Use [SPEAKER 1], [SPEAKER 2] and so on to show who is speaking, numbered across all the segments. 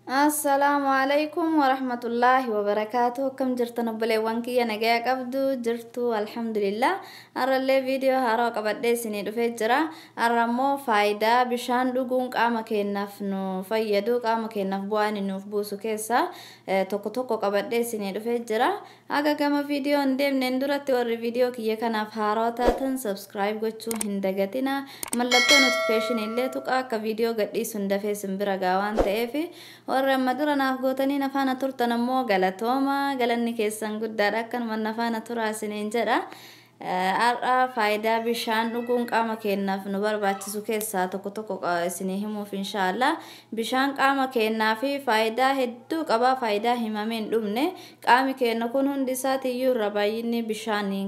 [SPEAKER 1] Assalaamu alaikum warahmatullaahi wabarakaatu. Akkam jirtan obboleewwan kiyya? Nagaya qabdu jirtu? Alhamdulillah, har'allee viidiyoo haaraa qabadhee isinii dhufee jira. Har'a immoo faayidaa bishaan dhuguun qaama keenyaaf nu fayyadu, qaama keenyaaf bu'aa inni nuuf buusu keessaa tokko tokko qabadhee isinii dhufee jira. Haga gama viidiyoo hin deemneen duratti, warri viidiyoo kiyya kanaaf haaraa taatan subscribe gochuu hin dagatina. Mallattoo notification illee tuqaa, akka viidiyoo gadhiisu hin dafee isin bira gaa waan ta'eef. Warri amma dura naaf gootanii na faana turtan ammoo galatooma, galanni keessan guddaadha. Akkanuma na faana turaa isiniin jedha. Har'a faayidaa bishaan dhuguun qaama keenyaaf nu barbaachisu keessaa tokko tokko isinii himuuf inshaallah. Bishaan qaama keenyaa fi faayidaa hedduu qaba, faayidaa himamee hin dhumne. Qaami keenya kun hundi isaatiiyyuu irra baay'inni bishaanii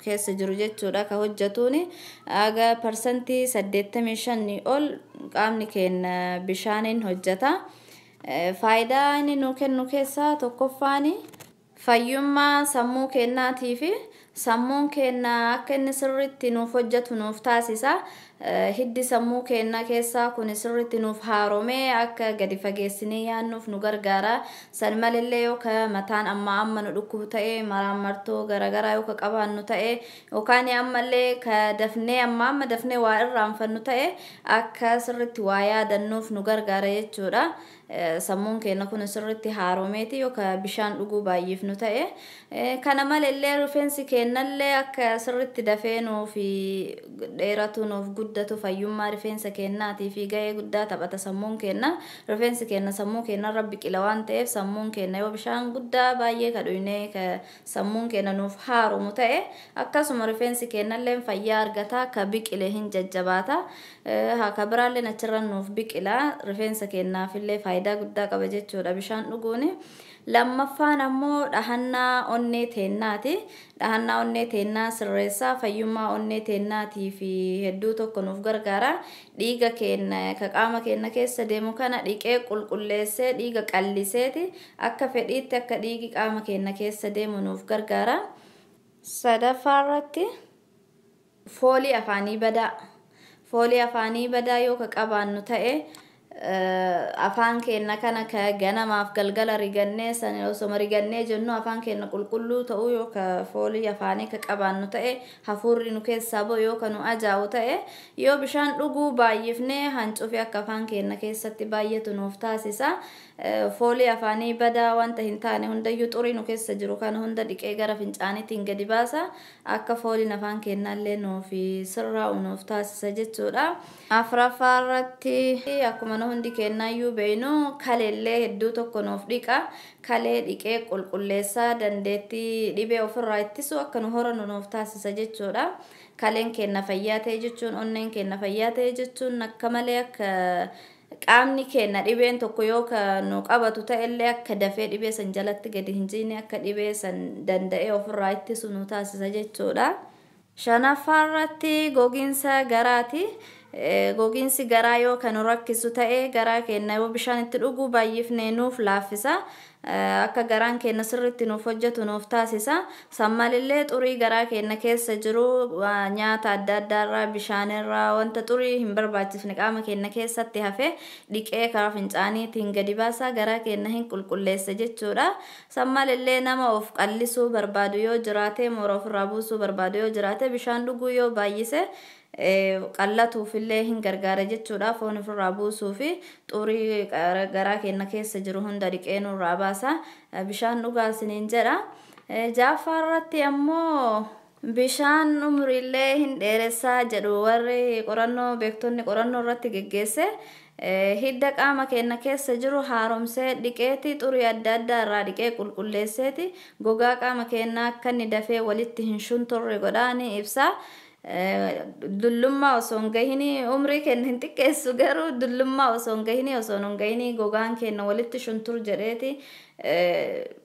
[SPEAKER 1] keessa jiru jechuudha. Ka hojjetuuni haga 85% ol qaamni keenya bishaaniin hojjeta. Faayidaa inni nu kennu keessaa tokkoffaani fayyummaa sammuu keenyaatii fi sammuun keenya akka inni sirriitti nuuf hojjetu nuuf taasisa. Hiddi sammuu keenya keessaa kun sirriitti nuuf haaromee akka gadi fageessinee yaadnuuf nu gargaara. San malillee yoo ka mataan amma amma nu dhukkubu ta'e, maraammartoo garaagaraa yoo ka qabaannu ta'e, yookaan ammallee ka dafnee amma amma dafnee waa irraanfannu ta'e, akka sirriitti waa yaadannuuf nu gargaara jechuudha. Sammuun keenya kun sirriitti haaromeeti yoo ka bishaan dhuguu baay'ifnu ta'e. Kana malillee rifeensi keenyallee akka sirriitti dafee nuuf dheeratu, nuuf guddatu, fayyummaa rifeensa keenyaatii fi gahee guddaa taphata sammuun keenya. Rifeensi keenya sammuu keenyarra biqila waan ta'eef, sammuun keenya yoo bishaan guddaa baay'ee ka dhugnee ka sammuun keenya nuuf haaromu ta'e, akkasuma rifeensi keenyallee fayyaa argata, ka biqile hin jajjabaata. Ka biraallee achirra nuuf biqila. Rifeensa keenyaafillee faayidaa guddaa qaba jechuudha bishaan dhuguuni. Lammaffaan ammoo dhahannaa onnee teennaati. Dhahannaa onnee teennaa sirreessaa, fayyummaa onnee teennaatii fi hedduu tokko nuuf gargaara. Dhiiga keenya ka qaama keenya keessa deemu kana dhiqee qulqulleessee, dhiiga qalliseeti akka fedhiitti akka dhiigi qaama keenya keessa deemu nuuf gargaara. Sadaffaa irratti foolii afaanii badaa. Foolii afaanii badaa yoo ka qabaannu ta'e, afaan keenya kana ka ganamaaf galgala rigannee san osoma rigannee jennu afaan keenya qulqulluu ta'uu, yoo ka foolii afaanii ka qabaannu ta'e, hafuurri nu keessaa ba'u yoo ka nu ajaa'u ta'e, yoo bishaan dhuguu baay'ifnee hancufi akka afaan keenya keessatti baay'atu nuuf taasisa. Foolii afaanii badaa wanta hin taane hundayyuu, xurii nu keessa jiru kana hunda dhiqee gara fincaaniitiin gadi baasa. Akka fooliin afaan keenyallee nuuf sirraa'u nuuf taasisa jechuudha. Afuraffaa irratti akkuma nu hundi keenyayyuu beeknu, kaleellee hedduu tokko nuuf dhiqa. Kalee dhiqee qulqulleessaa, dandeettii dhibee ofirraa ittisu akka nu horannu nuuf taasisa jechuudha. Kaleen keenya fayyaa ta'e jechuun, onneen keenya fayyaa ta'e jechuun, akka malee akka qaamni keenya dhibeen tokko yoo ka nu qabatu ta'ellee akka dafee dhibee san jalatti gadi hin jiine, akka dhibee san danda'ee ofirraa ittisu nu taasisa jechuudha. Shanaffaa irratti gogiinsa garaati. Gogiinsi garaa yoo kan nu rakkisu ta'e, garaa keenya yoo bishaan itti dhuguu baay'ifnee nuuf laaffisa. Akka garaan keenya sirriitti nuuf hojjetu nuuf taasisa. San malillee xurii garaa keenya keessa jiru, nyaata adda addaarraa, bishaanirraa, wanta xurii hin barbaachisne qaama keenya keessatti hafe dhiqee karaa fincaaniitiin gadi baasa, garaa keenya hin qulqulleessa jechuudha. San malillee nama of qallisuu barbaadu yoo jiraate, moora ofirraa buusuu barbaadu yoo jiraate, bishaan dhuguu yoo baay'ise qallatuufillee hin gargaara jechuudha. Foon ofirraa buusuu fi xurii garaa keenya keessa jiru hunda dhiqee nurraa baasa. Bishaan dhugaa isiniin jedha. Ja'affaa irratti ammoo bishaan umriillee hin dheeressaa jedhu warri qorannoo, beektonni qorannoo irratti geggeesse. Hidda qaama keenya keessa jiru haaromsee dhiqeeti, xurii adda addaa irraa dhiqee qulqulleesseeti gogaa qaama keenyaa akka inni dafee walitti hin shunturre godhaa ni ibsa. Dullummaa osoo hin gahini umrii keenya hin xiqqeessu, garuu dullummaa osoo hin gahini gogaan keenya walitti shuntur jedheeti.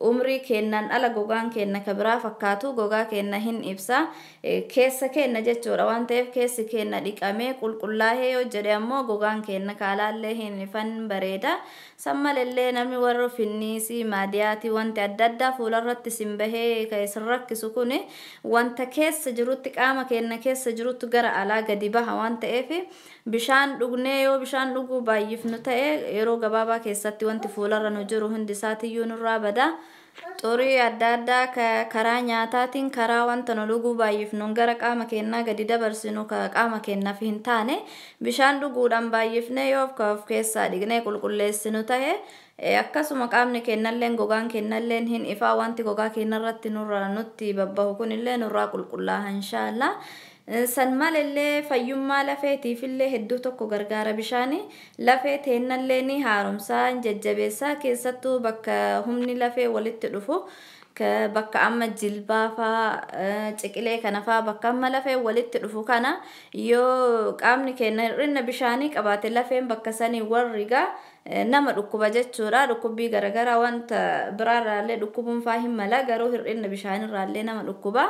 [SPEAKER 1] Umrii kennan ala gogaan kenna ka biraa fakkaatu gogaa kenna hin ibsa keessa kenna jechuudha waan ta'eef keessi kenna dhiqamee qulqullaa'ee yoo jedhe ammoo gogaan kenna kaalaallee hin ifan bareeda. San malallee namni warra finniisii maadiyaatii wanti adda addaa fuularratti isin bahee kan isin rakkisu kun wanta keessa jirutti qaama kenna keessa jirutti gara alaa gadi baha waan ta'eef bishaan dhugnee yoo bishaan dhuguu baay'ifnu ta'e yeroo gabaabaa keessatti wanti fuularra nu jiru hundi isaatiyyuu nurraa bada. Xurii adda addaa karaa nyaataatiin karaa wanta nu dhuguu baay'ifnu gara qaama keenyaa gadi dabarsinu qaama keenyaaf hin taane bishaan dhuguudhaan baay'ifnee yoo of keessaa dhiqnee qulqulleessinu ta'e akkasuma qaamni keenyalleen gogaan keenyalleen hin ifaa wanti gogaa keenyarratti nurraa nutti babbahu kunillee nurraa qulqullaa'a inshaallah. San malallee fayyummaa lafeetiifillee hedduu tokko gargaara bishaani. Lafee teennallee ni haaromsaa jajjabeessaa keessattuu bakka humni lafee walitti dhufu bakka amma jilbaa faa ciqilee kana faa bakka amma lafee walitti dhufu kana yoo qaamni keenya hir'ina bishaanii qabaate lafeen bakka sanii warrigaa nama dhukkuba jechuudha. Dhukkubbii garaagaraa wanta biraarraallee dhukkubuun faa hin mala garuu hir'ina bishaanirraallee nama dhukkuba.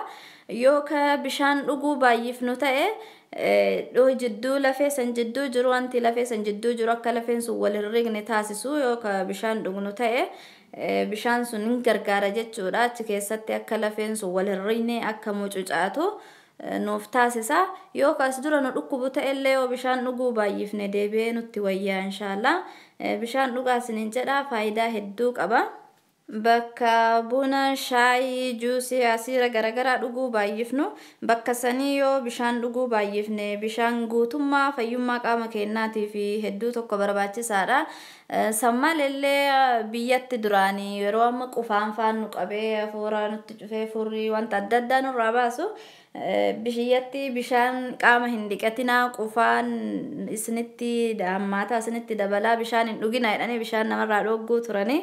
[SPEAKER 1] Yoo ka bishaan dhuguu baay'ifnu ta'e jidduu lafee san jidduu jiru wanti lafee san jidduu jiru akka lafeen sun wal hin rigne taasisu yoo ka bishaan dhugnu ta'e bishaan sun hin gargaara jechuudha. Achi keessatti akka lafeen sun wal hin rigne akka mucucaatu nuuf taasisa. Yoo kas dura nu dhukkubu ta'ellee yoo bishaan dhuguu baay'ifne deebi'ee nutti wayyaa inshaallah. Bishaan dhugaa isiniin jedha faayidaa hedduu qaba. Bakka buna, shaayii, juusii, asiira garaagaraa dhuguu baay'ifnu bakka sanii yoo bishaan dhuguu baay'ifne bishaan guutummaa fayyummaa qaama keenyaatii fi hedduu tokko barbaachisaadha. San malallee biyyatti duraanii yeroo amma qufaan faan nu qabee hafuura nutti cufee furrii wanta adda addaa nurraa baasu biyyatti bishaan qaama hin dhiqatinaa qufaan isinitti hammaataa isinitti dabalaa bishaan hin dhuginaa jedhanii bishaan namarraa dhogguu turanii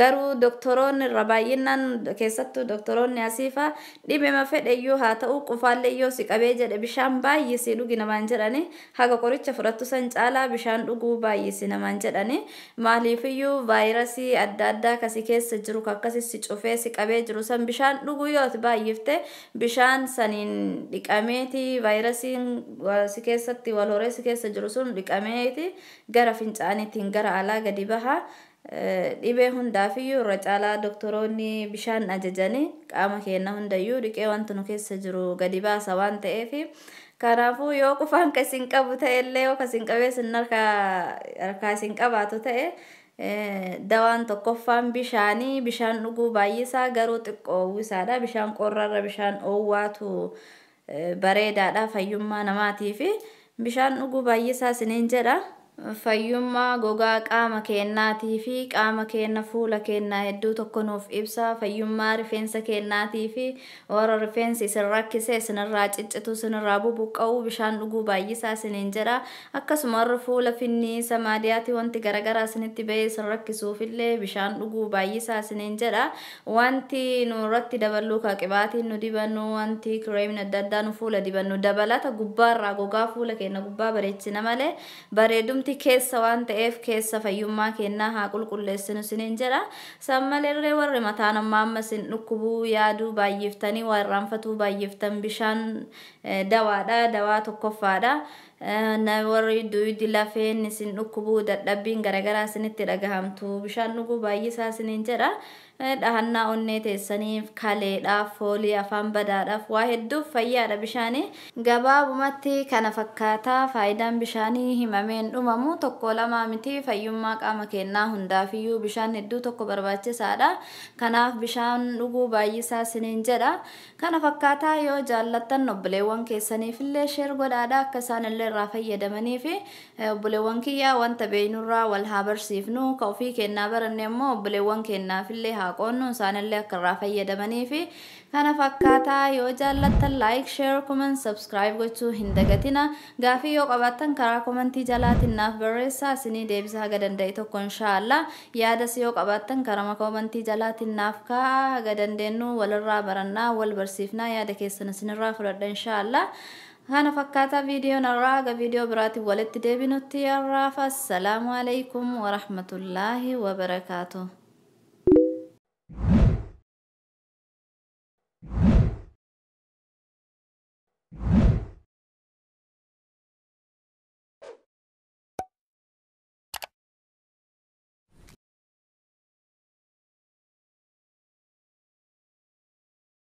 [SPEAKER 1] garuu doktoroonni irra baay'inaan keessattuu doktoroonni asiifa dhibema fedheyyuu haa ta'u qufaallee yoo si qabee jedhe bishaan baay'isii dhugi namaan jedhani haga qoricha fudhattu san caalaa bishaan dhuguu baay'isi namaan jedhani maaliifiyyuu vaayirasii adda addaa kasi keessa jiru akkasi si cufee si qabee jiru san bishaan dhuguu yoo baay'ifte bishaan saniin dhiqameeti vaayirasiin si keessatti wal horee si keessa jiru sun dhiqameeti gara fincaaniitiin gara alaa gadi baha. Dhibee hundaafiyyuu irra caalaa doktoroonni bishaan ajajanii qaama keenya hundayyuu dhiqee wanta nu keessa jiru gadi baasa waan ta'eef kanaafuu yoo qufaan kasin qabu ta'ellee yoo kasin qabee sin harkaa isin qabaatu ta'e dawaan tokkoffaan bishaanii bishaan dhuguu baay'isaa garuu xiqqoo uwwisaadha. Bishaan qorrarra bishaan oowwaatu bareedaadha fayyummaa namaatiif bishaan dhuguu baay'isaa isiniin jedha. Fayyummaa gogaa qaama keenyaatii fi qaama keenya fuula keenyaa hedduu tokko nuuf ibsa. Fayyummaa rifeensa keenyaatii fi warra rifeensi isin rakkise isinirraa ciccitu isinirraa bubuqqa'u bishaan dhuguu baay'isaa isiniin jedha. Akkasuma warra fuula finniisa maadiyaatii wanti garaagaraa isinitti bahee isin rakkisuufillee bishaan dhuguu baay'isaa isiniin jedha. Wanti nu irratti daballu ka qibaatiin nu dibannu wanti kireemiin adda addaa nu fuula dibannu dabalata gubbaarraa gogaa fuula keenya gubbaa bareechina malee bareedumti keessa waan ta'eef keessa fayyummaa keenyaa haa qulqulleessinu isiniin jedha. San malallee warri mataan amma amma isin dhukkubuu yaaduu baay'iftanii waa irraanfatuu baay'iftan bishaan dawaadha dawaa tokkoffaadha. Warri duydi lafeen isin dhukkubuu dadhabbiin garaagaraa isinitti dhagahamtu bishaan dhuguu baay'isaa isiniin jedha. Dhahannaa onnee teessaniif kaleedhaaf foolii afaan badaadhaaf waa hedduuf fayyaadha bishaanii. Gabaabumatti kana fakkaataa faayidaan bishaanii himameen dhumamu tokko lamaa miti fayyummaa qaama keenyaa hundaafiyyuu bishaan hedduu tokko barbaachisaadha. Kanaaf bishaan dhuguu baay'isaa isiniin jedha. Kana fakkaataa yoo jaallattan obboleewwan keessaniifillee sheer godhaadha akka isaan illee irraa fayyadamanii fi obboleewwan kiyyaa wanta beeknurraa wal haa barsiifnu ka ofii kennaa baranne immoo obboleewwan keenyaafillee haa qoonnu isaanillee akka irraa fayyadamanii fi kana fakkaataa yoo jaallattan like share comment subscribe gochuu hin dagatina. Gaafii yoo qabaattan karaa komentii jalaatiin naaf barreessaa isinii deebisa haga danda'e tokko inshaallah. Yaadas yoo qabaattan karaa komentii jalaatiin naaf kaa'aa haga dandeenyu walirraa barannaa wal barsiifnaa yaada keessan isinirraa fudhadha inshaallah. Kana fakkaataa viidiyoon irraa haga viidiyoo biraatiin walitti deebinutti yarraaf assalaamu alaikum warahmatullaahi wabarakaatuh.